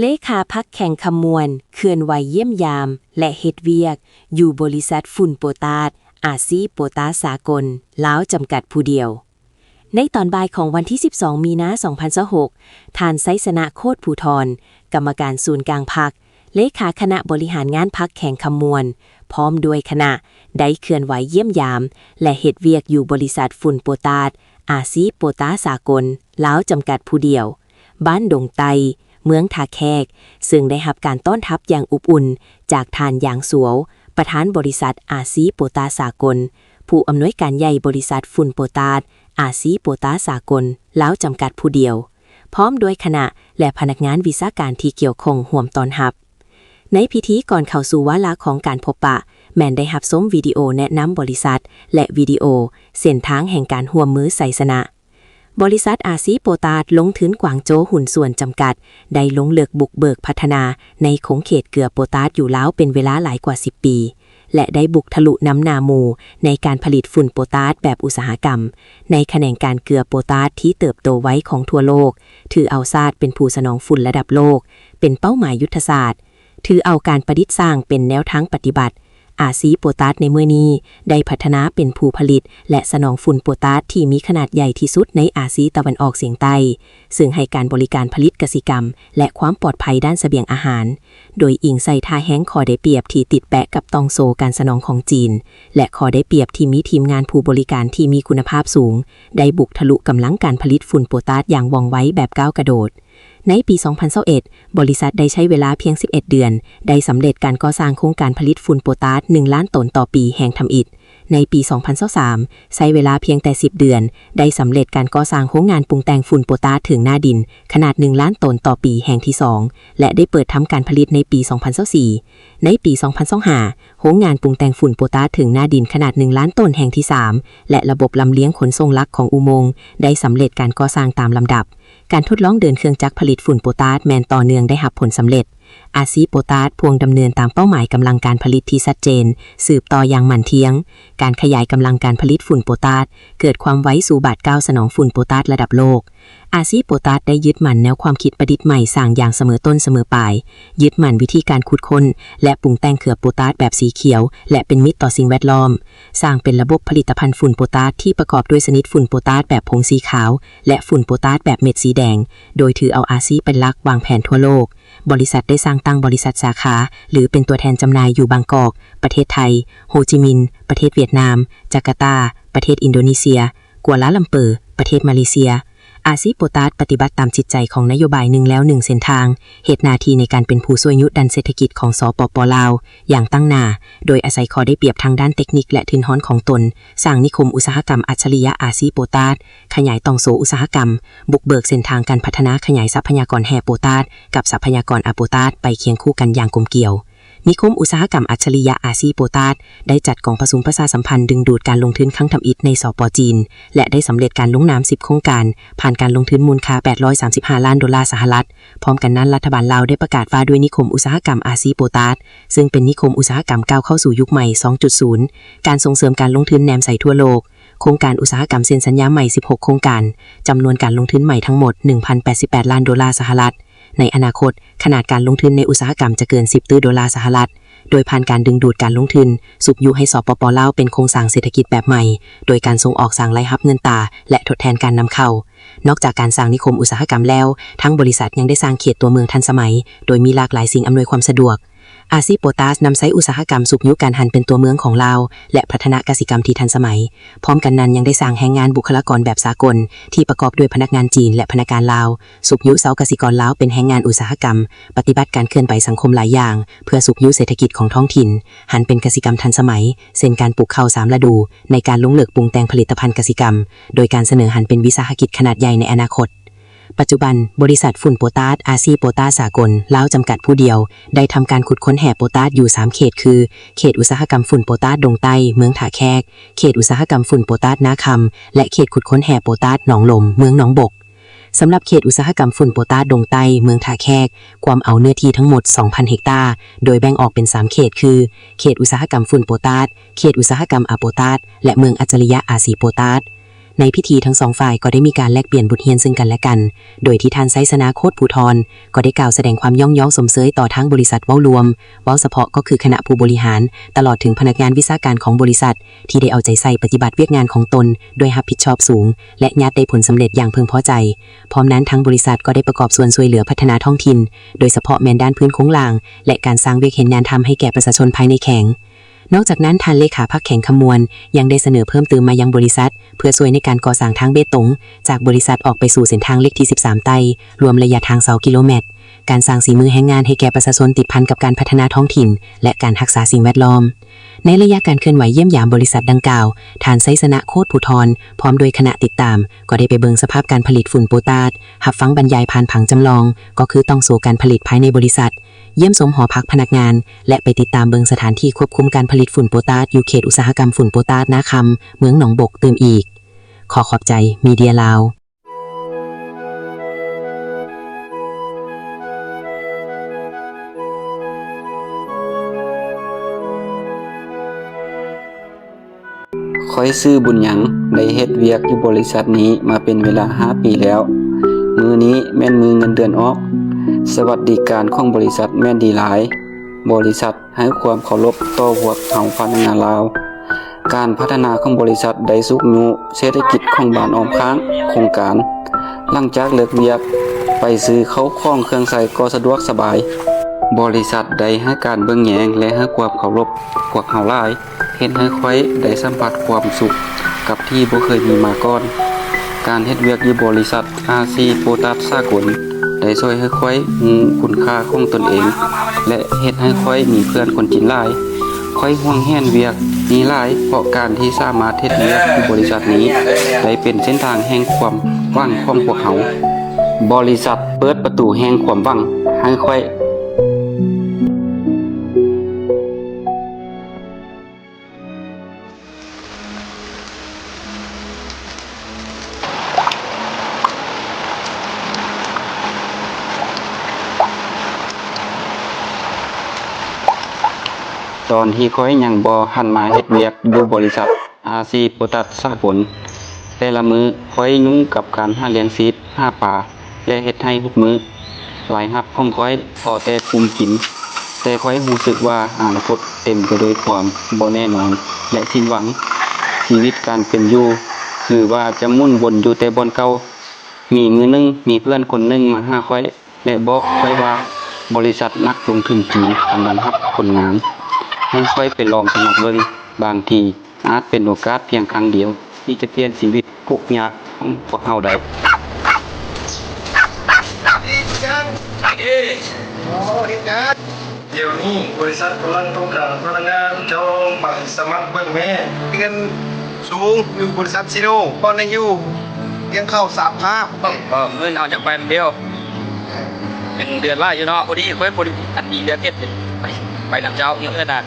ເລຂາພັກແຂວງຄຳມ່ວນ ເຄື່ອນໄຫວຢ້ຽມຢາມ ແລະ ເຮັດວຽກຢູ່ບໍລິສັດຝຸ່ນໂປຕາດ ອາຊີໂປຕາສາກົນ ລາວ ຈຳກັດຜູ້ດຽວ. ໃນຕອນບ່າຍຂອງວັນທີສິບສອງ ມີນາ ສອງພັນຊາວຫົກ, ທ່ານ ໄຊຊະນະ ໂຄດພູທອນ, ກຳມະການສູນກາງພັກ, ເລຂາຄະນະບໍລິຫານງານພັກແຂວງຄຳມ່ວນ, ພ້ອມດ້ວຍຄະນະ ໄດ້ເຄື່ອນໄຫວຢ້ຽມຢາມ ແລະ ເຮັດວຽກຢູ່ບໍລິສັດຝຸ່ນໂປຕາດ ອາຊີໂປຕາສາກົນ ລາວ ຈຳກັດຜູ້ດຽວ, ບ້ານດົງໃຕ້, ເມືອງທ່າແຂກ, ເຊິ່ງໄດ້ຮັບການຕ້ອນຮັບຢ່າງອົບອຸ່ນຈາກທ່ານ ຢາງ ສວວ, ປະທານບໍລິສັດ ອາຊີໂປຕາສາກົນ, ຜູ້ອຳນວຍການໃຫຍ່ບໍລິສັດຝຸ່ນໂປຕາດ ອາຊີໂປຕາສາກົນ ລາວ ຈຳກັດຜູ້ດຽວ, ພ້ອມດ້ວຍຄະນະ ແລະ ພະນັກງານວິຊາການທີ່ກ່ຽວຂ້ອງຮ່ວມຕ້ອນຮັບ. ໃນພິທີກ່ອນເຂົ້າສູ່ວາລະຂອງການພົບປະ ແມ່ນໄດ້ຮັບຊົມວິດີໂອແນະນຳບໍລິສັດ ແລະ ວິດີໂອເສັ້ນທາງແຫ່ງການຮ່ວມມືໄຊຊະນະ. ບໍລິສັດ ອາຊີໂປຕາດ ລົງທຶນກວາງໂຈຫຸ້ນສ່ວນຈຳກັດ ໄດ້ລົງເລິກບຸກເບີກພັດທະນາໃນຂົງເຂດເກືອໂປຕາດຢູ່ລາວເປັນເວລາຫຼາຍກວ່າສິບປີ ແລະ ໄດ້ບຸກທະລຸນຳໜ້າໝູ່ໃນການຜະລິດຝຸ່ນໂປຕາດແບບອຸດສາຫະກຳ ໃນຂະແໜງການເກືອໂປຕາດທີ່ເຕີບໂຕໄວຂອງທົ່ວໂລກ, ຖືເອົາຊາດເປັນຜູ້ສະໜອງຝຸ່ນລະດັບໂລກ ເປັນເປົ້າໝາຍຍຸດທະສາດ, ຖືເອົາການປະດິດສ້າງເປັນແນວທາງປະຕິບັດ, ອາຊີໂປຕາດໃນມື້ນີ້ໄດ້ພັດທະນາເປັນຜູ້ຜະລິດ ແລະ ສະໜອງຝຸ່ນໂປຕາດທີ່ມີຂະໜາດໃຫຍ່ທີ່ສຸດໃນອາຊີຕາເວັນອອກສຽງໃຕ້, ເຊິ່ງໃຫ້ການບໍລິການຜະລິດກະສິກຳ ແລະ ຄວາມປອດໄພດ້ານສະບຽງອາຫານ, ໂດຍອີງໃສ່ທ່າແຮງຂໍ້ໄດ້ປຽບທີ່ຕິດແປະກັບຕ່ອງໂສ້ການສະໜອງຂອງຈີນ ແລະ ຂໍ້ໄດ້ປຽບທີ່ມີທີມງານຜູ້ບໍລິການທີ່ມີຄຸນນະພາບສູງ, ໄດ້ບຸກທະລຸກຳລັງການຜະລິດຝຸ່ນໂປຕາດຢ່າງວ່ອງໄວແບບກ້າວກະໂດດ. ໃນປີສອງພັນຊາວເອັດ ບໍລິສັດໄດ້ໃຊ້ເວລາພຽງສິບເອັດເດືອນ ໄດ້ສຳເລັດການກໍ່ສ້າງໂຄງການຜະລິດຝຸ່ນໂປຕາດໜຶ່ງລ້ານໂຕນຕໍ່ປີແຫ່ງທຳອິດ. ໃນປີສອງພັນຊາວສາມ ໃຊ້ເວລາພຽງແຕ່ສິບເດືອນ ໄດ້ສຳເລັດການກໍ່ສ້າງໂຮງງານປຸງແຕ່ງຝຸ່ນໂປຕາດເທິງໜ້າດິນຂະໜາດໜຶ່ງລ້ານໂຕນຕໍ່ປີແຫ່ງທີສອງ ແລະ ໄດ້ເປີດທຳການຜະລິດໃນປີສອງພັນຊາວສີ່. ໃນປີສອງພັນຊາວຫ້າ ໂຮງງານປຸງແຕ່ງຝຸ່ນໂປຕາດເທິງໜ້າດິນຂະໜາດໜຶ່ງລ້ານໂຕນແຫ່ງທີສາມ ແລະ ລະບົບລຳລຽງຂົນສົ່ງຫຼັກຂອງອຸໂມງໄດ້ສຳເລັດການກໍ່ສ້າງຕາມລຳດັບ. ການທົດລອງເດີນເຄື່ອງຈັກຜະລິດຝຸ່ນໂປຕາດແມ່ນຕໍ່ເນື່ອງໄດ້ຮັບຜົນສຳເລັດ. ອາຊີໂປຕາດພວງດຳເນີນຕາມເປົ້າໝາຍກຳລັງການຜະລິດທີ່ຊັດເຈນ, ສືບຕໍ່ຢ່າງໝັ້ນທ່ຽງ. ການຂະຫຍາຍກຳລັງການຜະລິດຝຸ່ນໂປຕາດ ເກີດຄວາມໄວສູ່ບາດກ້າວສະໜອງຝຸ່ນໂປຕາດລະດັບໂລກ. ອາຊີໂປຕາດໄດ້ຍຶດໝັ້ນແນວຄວາມຄິດປະດິດໃໝ່ສ້າງຢ່າງສະເໝີຕົ້ນສະເໝີປາຍ, ຍຶດໝັ້ນວິທີການຂຸດຄົ້ນ ແລະ ປຸງແຕ່ງເກືອໂປຕາດແບບສີຂຽວ ແລະ ເປັນມິດຕໍ່ສິ່ງແວດລ້ອມ, ສ້າງເປັນລະບົບຜະລິດຕະພັນຝຸ່ນໂປຕາດທີ່ປະກອບດ້ວຍຊະນິດຝຸ່ນໂປຕາດແບບຜົງສີຂາວ ແລະ ຝຸ່ນໂປຕາດແບບເມັດສີແດງ, ໂດຍຖືເອົາອາຊີເປັນຫຼັກວາງແຜນທົ່ວໂລກ. ບໍລິສັດໄດ້ສ້າງຕັ້ງບໍລິສັດສາຂາ ຫຼື ເປັນຕົວແທນຈຳໜ່າຍຢູ່ບາງກອກ, ປະເທດໄທ, ໂຮຈິມິນ, ປະເທດຫວຽດນາມ, ຈາກາຕາ, ປະເທດອິນໂດນີເຊຍ, ກົວລາລຳເປີ, ປະເທດມາເລເຊຍ. ອາຊີໂປຕາດປະຕິບັດຕາມຈິດໃຈຂອງນະໂຍບາຍໜຶ່ງແລວໜຶ່ງເສັ້ນທາງ, ເຮັດໜ້າທີ່ໃນການເປັນຜູ້ຊ່ວຍຍຸກດັນເສດຖະກິດຂອງ ສປປ ລາວ ຢ່າງຕັ້ງໜ້າ, ໂດຍອາໄສຂໍ້ໄດ້ປຽບທາງດ້ານເຕັກນິກ ແລະ ທຶນຮອນຂອງຕົນ, ສ້າງນິຄົມອຸດສາຫະກຳອັດສະລິຍະອາຊີໂປຕາດ, ຂະຫຍາຍຕ່ອງໂສ້ອຸດສາຫະກຳ, ບຸກເບີກເສັ້ນທາງການພັດທະນາຂະຫຍາຍຊັບພະຍາກອນແຮ່ໂປຕາດກັບຊັບພະຍາກອນອາໂປຕາດໄປຄຽງຄູ່ກັນຢ່າງກົມກຽວ. ນິຄົມອຸດສາຫະກຳອັດສະລິຍະອາຊີໂປຕາດ ໄດ້ຈັດກອງປະຊຸມປະຊາສຳພັນດຶງດູດການລົງທຶນຄັ້ງທຳອິດໃນ ສປ ຈີນ ແລະ ໄດ້ສຳເລັດການລົງນາມສິບໂຄງການ, ຜ່ານການລົງທຶນມູນຄ່າແປດຮ້ອຍສາມສິບຫ້າລ້ານໂດລາສະຫະລັດ. ພ້ອມກັນນັ້ນ, ລັດຖະບານລາວໄດ້ປະກາດວ່າດ້ວຍນິຄົມອຸດສາຫະກຳອາຊີໂປຕາດ, ເຊິ່ງເປັນນິຄົມອຸດສາຫະກຳກ້າວເຂົ້າສູ່ຍຸກໃໝ່ ສອງຈຸດສູນ, ການສົ່ງເສີມການລົງທຶນແນມໃສ່ທົ່ວໂລກ. ໂຄງການອຸດສາຫະກຳເຊັນສັນຍາໃໝ່ສິບຫົກໂຄງການ, ຈຳນວນການລົງທຶນໃໝ່ທັງໝົດໜຶ່ງພັນແປດສິບແປດລ້ານໂດລາສະຫະລັດ. ໃນອະນາຄົດ, ຂະໜາດການລົງທຶນໃນອຸດສາຫະກຳຈະເກີນສິບຕື້ໂດລາສະຫະລັດ, ໂດຍຜ່ານການດຶງດູດການລົງທຶນ, ຊຸກຍູ້ໃຫ້ ສປປ ລາວ ເປັນໂຄງສ້າງເສດຖະກິດແບບໃໝ່, ໂດຍການສົ່ງອອກສ້າງລາຍຮັບເງິນຕາ ແລະ ທົດແທນການນຳເຂົ້າ. ນອກຈາກການສ້າງນິຄົມອຸດສາຫະກຳແລ້ວ, ທາງບໍລິສັດຍັງໄດ້ສ້າງເຂດຕົວເມືອງທັນສະໄໝ, ໂດຍມີຫຼາກຫຼາຍສິ່ງອຳນວຍຄວາມສະດວກ. ອາຊີໂປຕາດນຳໃຊ້ອຸດສາຫະກຳຊຸກຍູ້ການຫັນເປັນຕົວເມືອງຂອງລາວ ແລະ ພັດທະນາກະສິກຳທີ່ທັນສະໄໝ. ພ້ອມກັນນັ້ນຍັງໄດ້ສ້າງແຮງງານບຸກຄະລາກອນແບບສາກົນ ທີ່ປະກອບດ້ວຍພະນັກງານຈີນ ແລະ ພະນັກງານລາວ, ຊຸກຍູ້ຊາວກະສິກອນລາວເປັນແຮງງານອຸດສາຫະກຳ, ປະຕິບັດການເຄື່ອນໄຫວສັງຄົມຫຼາຍຢ່າງ ເພື່ອຊຸກຍູ້ເສດຖະກິດຂອງທ້ອງຖິ່ນ, ຫັນເປັນກະສິກຳທັນສະໄໝ, ເຊັ່ນ ການປູກເຂົ້າສາມລະດູ, ໃນການລົງເລິກປຸງແຕ່ງຜະລິດຕະພັນກະສິກຳ, ໂດຍການສະເໜີຫັນເປັນວິສາຫະກິດຂະໜາດໃຫຍ່ໃນອະນາຄົດ. ປັດຈຸບັນ, ບໍລິສັດຝຸ່ນໂປຕາດ ອາຊີໂປຕາສາກົນ ລາວ ຈຳກັດຜູ້ດຽວ ໄດ້ທຳການຂຸດຄົ້ນແຮ່ໂປຕາດຢູ່ສາມເຂດ ຄື ເຂດອຸດສາຫະກຳຝຸ່ນໂປຕາດດົງໃຕ້ ເມືອງທ່າແຂກ, ເຂດອຸດສາຫະກຳຝຸ່ນໂປຕາດນາຄຳ ແລະ ເຂດຂຸດຄົ້ນແຮ່ໂປຕາດໜອງລົມ ເມືອງໜອງບົກ. ສຳລັບເຂດອຸດສາຫະກຳຝຸ່ນໂປຕາດດົງໃຕ້ ເມືອງທ່າແຂກ ກວມເອົາເນື້ອທີ່ທັງໝົດສອງພັນເຮັກຕາ, ໂດຍແບ່ງອອກເປັນສາມເຂດ ຄື ເຂດອຸດສາຫະກຳຝຸ່ນໂປຕາດ, ເຂດອຸດສາຫະກຳອາໂປຕາດ ແລະ ເມືອງອັດສະລິຍະອາຊີໂປຕາດ. ໃນພິທີທັງສອງຝ່າຍກໍໄດ້ມີການແລກປ່ຽນບົດຮຽນເຊິ່ງກັນແລະກັນ, ໂດຍທີ່ທ່ານໄຊຊະນະ ໂຄດພູທອນ ກໍໄດ້ກ່າວສະແດງຄວາມຍ້ອງຍໍຊົມເຊີຍຕໍ່ທັງບໍລິສັດເວົ້າລວມ, ເວົ້າສະເພາະກໍຄືຄະນະຜູ້ບໍລິຫານ, ຕະຫຼອດເຖິງພະນັກງານວິຊາການຂອງບໍລິສັດ ທີ່ໄດ້ເອົາໃຈໃສ່ປະຕິບັດວຽກງານຂອງຕົນດ້ວຍຮັບຜິດຊອບສູງ ແລະ ຍາດໄດ້ຜົນສຳເລັດຢ່າງເພິ່ງພໍໃຈ. ພ້ອມນັ້ນ, ທັງບໍລິສັດກໍໄດ້ປະກອບສ່ວນຊ່ວຍເຫຼືອພັດທະນາທ້ອງຖິ່ນ, ໂດຍສະເພາະແມ່ນດ້ານພື້ນໂຄງລ່າງ ແລະ ການສ້າງວຽກເຮັດງານທຳໃຫ້ແກ່ປະຊາຊົນພາຍໃນແຂວງ. ນອກຈາກນັ້ນ, ທ່ານເລຂາພັກແຂວງຄຳມ່ວນ ຍັງໄດ້ສະເໜີເພີ່ມຕື່ມມາຍັງບໍລິສັດ ເພື່ອຊ່ວຍໃນການກໍ່ສ້າງທາງເບຕົງ ຈາກບໍລິສັດອອກໄປສູ່ເສັ້ນທາງເລກທີສິບສາມໃຕ້ ລວມໄລຍະທາງຊາວກິໂລແມັດ, ການສ້າງສີມືແຮງງານໃຫ້ແກ່ປະຊາຊົນຕິດພັນກັບການພັດທະນາທ້ອງຖິ່ນ ແລະ ການຮັກສາສິ່ງແວດລ້ອມ. ໃນໄລຍະການເຄື່ອນໄຫວຢ້ຽມຢາມບໍລິສັດດັ່ງກ່າວ, ທ່ານໄຊຊະນະ ໂຄດພູທອນ ພ້ອມດ້ວຍຄະນະຕິດຕາມ ກໍໄດ້ໄປເບິ່ງສະພາບການຜະລິດຝຸ່ນໂປຕາດ, ຮັບຟັງບັນຍາຍຜ່ານຜັງຈຳລອງ, ກໍຄືຕ່ອງໂສ້ການຜະລິດພາຍໃນບໍລິສັດ, ຢ້ຽມຊົມຫໍພັກພະນັກງານ ແລະ ໄປຕິດຕາມເບິ່ງສະຖານທີ່ຄວບຄຸມການຜະລິດຝຸ່ນໂປຕາດຢູ່ເຂດອຸດສາຫະກຳຝຸ່ນໂປຕາດນາຄຳ ເມືອງໜອງບົກຕື່ມອີກ. ຂໍຂອບໃຈ ມີເດຍລາວ. ຂ້ອຍຊື່ບຸນຍັງ, ໄດ້ເຮັດວຽກຢູ່ບໍລິສັດນີ້ມາເປັນເວລາຫ້າປີແລ້ວ. ມື້ນີ້ແມ່ນມື້ເງິນເດືອນອອກ. ສະຫວັດດີການຂອງບໍລິສັດແມ່ນດີຫຼາຍ. ບໍລິສັດໃຫ້ຄວາມເຄົາລົບຕໍ່ພວກເຮົາພະນັກງານລາວ. ການພັດທະນາຂອງບໍລິສັດໄດ້ຊຸກຍູ້, ເສດຖະກິດຂອງບ້ານອ້ອມຂ້າງໂຄງການ. ຫຼັງຈາກເລີກວຽກ, ໄປຊື້ເຂົ້າຂອງເຄື່ອງໃຊ້ກໍສະດວກສະບາຍ. ບໍລິສັດໄດ້ໃຫ້ການເບິ່ງແຍງ ແລະ ໃຫ້ຄວາມເຄົາລົບພວກເຮົາຫຼາຍ. ເຮັດໃຫ້ຂ້ອຍໄດ້ສຳຜັດຄວາມສຸກກັບທີ່ບໍ່ເຄີຍມີມາກ່ອນ. ການເຮັດວຽກຢູ່ບໍລິສັດ ອາຊີ ໂປຕາດສາກົນ ໄດ້ຊ່ວຍໃຫ້ຂ້ອຍຮູ້ຄຸນຄ່າຂອງຕົນເອງ ແລະ ເຮັດໃຫ້ຂ້ອຍມີເພື່ອນຄົນຈີນຫຼາຍ. ຂ້ອຍຫວງແຫນວຽກນີ້ຫຼາຍ ເພາະການທີ່ສາມາດເຮັດວຽກຢູ່ບໍລິສັດນີ້ ໄດ້ເປັນເສັ້ນທາງແຫ່ງຄວາມຫວັງຂອງພວກເຮົາ. ບໍລິສັດເປີດປະຕູແຫ່ງຄວາມຫວັງໃຫ້ຂ້ອຍ. ຕອນທີ່ຂ້ອຍຍັງບໍ່ທັນມາເຮັດວຽກຢູ່ບໍລິສັດ ອາຊີ ໂປຕາດສາກົນ, ແຕ່ລະມື້ຂ້ອຍຫຍຸ້ງກັບການຫາລ້ຽງຊີບ, ຫາປາ ແລະ ເຮັດໄຮ່ທຸກມື້. ລາຍຮັບຂອງຂ້ອຍພໍແຕ່ກຸມກິນ, ແຕ່ຂ້ອຍຮູ້ສຶກວ່າອະນາຄົດເຕັມໄປດ້ວຍຄວາມບໍ່ແນ່ນອນ ແລະ ສິ້ນຫວັງ. ຊີວິດການເປັນຢູ່ຄືວ່າຈະໝູນວົນຢູ່ແຕ່ບ່ອນເກົ່າ. ມີມື້ໜຶ່ງ, ມີເພື່ອນຄົນໜຶ່ງມາຫາຂ້ອຍ ແລະ ບອກຂ້ອຍວ່າ ບໍລິສັດນັກລົງທຶນຈີນກຳລັງຮັບຄົນງານ, ໃຫ້ຂ້ອຍໄປລອງສະໝັກເບິ່ງ. ບາງທີ ອາດເປັນໂອກາດພຽງຄັ້ງດຽວທີ່ຈະປ່ຽນຊີວິດທຸກຍາກຂອງພວກເຮົາໄດ້. ດຽວນີ້ບໍລິສັດກຳລັງຕ້ອງການພະນັກງານ, ເຈົ້າໄປສະໝັກເບິ່ງແມ້. ເງິນສູງຢູ່ບໍລິສັດຊີໂນ, ບ່ອນໃນຢູ່, ລ້ຽງເຂົ້າສາມຄາບ. ເອີ ມື້ອື່ນເຮົາຈະໄປນຳດຽວ. ເປັນເດືອນຫຼາຍຢູ່ເນາະ, ພໍດີຂ້ອຍບໍ່ໄດ້ອັນດີເດືອນເຈັດ. ໄປ ໄປນຳເຈົ້າມື້ອື່ນນະ.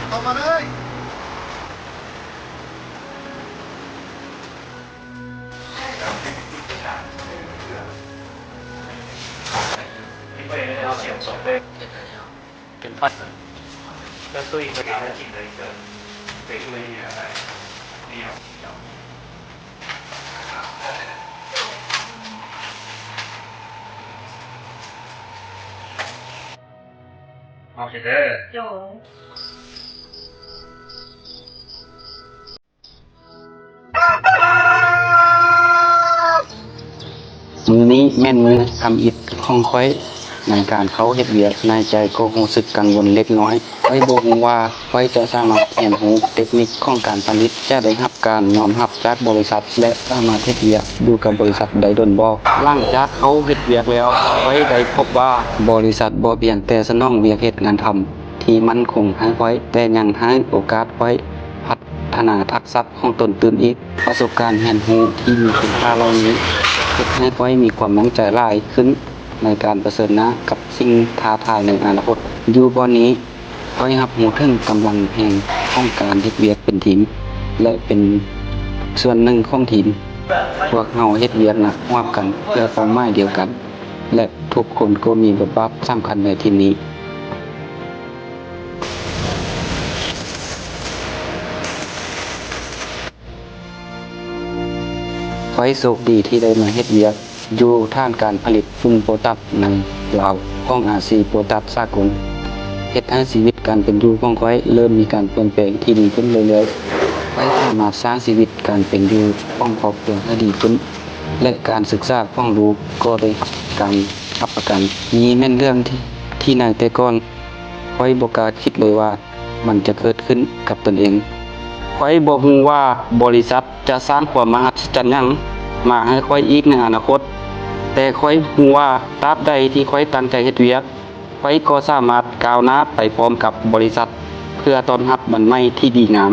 ເຂົ້າມາເລີຍ. ເປັນພັດ ແລ້ວຕຸ້ຍເຂົາເອົາ ໂອເຄເດີ. ໂດຍ. ມື້ນີ້ແມ່ນມື້ທຳອິດຂອງຂ້ອຍໃນການເຂົ້າເຮັດວຽກ, ໃນໃຈກໍຮູ້ສຶກກັງວົນເລັກນ້ອຍ. ຂ້ອຍບໍ່ຮູ້ວ່າຂ້ອຍຈະສາມາດຮຽນຮູ້ເຕັກນິກຂອງການຜະລິດ, ຈະໄດ້ຮັບການຍອມຮັບຈາກບໍລິສັດ ແລະ ສາມາດເຮັດວຽກຢູ່ກັບບໍລິສັດໄດ້ດົນບໍ່. ຫຼັງຈາກເຂົ້າເຮັດວຽກແລ້ວ, ຂ້ອຍໄດ້ພົບວ່າບໍລິສັດບໍ່ພຽງແຕ່ສະໜອງວຽກເຮັດງານທຳທີ່ໝັ້ນຄົງໃຫ້ຂ້ອຍ, ແຕ່ຍັງໃຫ້ໂອກາດຂ້ອຍພັດ ທະນາທັກສະຂອງຕົນຕື່ມອີກ. ປະສົບການຮຽນຮູ້ທີ່ມີຄຸນຄ່າເຫຼົ່ານີ້ ເຮັດໃຫ້ຂ້ອຍມີຄວາມໝັ້ນໃຈຫຼາຍຂຶ້ນໃນການປະເຊີນໜ້າກັບສິ່ງທ້າທາຍໃນອະນາຄົດ. ຢູ່ບ່ອນນີ້, ຂ້ອຍຮັບຮູ້ເຖິງກຳລັງແຮງຂອງການເຮັດວຽກເປັນທີມ ແລະ ເປັນສ່ວນໜຶ່ງຂອງທີມ. ພວກເຮົາເຮັດວຽກໜັກຮ່ວມກັນເພື່ອເປົ້າໝາຍດຽວກັນ ແລະ ທຸກຄົນກໍມີບົດບາດສຳຄັນໃນທີມນີ້. ຂ້ອຍໂຊກດີທີ່ໄດ້ມາເຮັດວຽກຢູ່ຖານການຜະລິດຝຸ່ນໂປຕັດໃນລາວຂອງ ອາຊີ ໂປຕັດສາກົນ, ເຮັດໃຫ້ຊີວິດການເປັນຢູ່ຂອງຂ້ອຍເລີ່ມມີການປ່ຽນແປງທີ່ດີຂຶ້ນເລື້ອຍໆ. ຂ້ອຍສາມາດສ້າງຊີວິດການເປັນຢູ່ຂອງຄອບຄົວໃຫ້ດີຂຶ້ນ ແລະ ການສຶກສາຂອງລູກກໍໄດ້ຮັບການຮັບປະກັນ. ນີ້ແມ່ນເລື່ອງທີ່ ທີ່ໃນແຕ່ກ່ອນຂ້ອຍບໍ່ກະຄິດເລີຍວ່າ ມັນຈະເກີດຂຶ້ນກັບຕົນເອງ. ຂ້ອຍບໍ່ຮູ້ວ່າບໍລິສັດຈະສ້າງຄວາມມະຫັດສະຈັນຫຍັງມາໃຫ້ຂ້ອຍອີກໃນອະນາຄົດ, ແຕ່ຂ້ອຍຮູ້ວ່າຕາບໃດທີ່ຂ້ອຍຕັ້ງໃຈເຮັດວຽກ, ຂ້ອຍກໍສາມາດກ້າວໜ້າໄປພ້ອມກັບບໍລິສັດ ເພື່ອຕ້ອນຮັບວັນໃໝ່ທີ່ດີງາມ.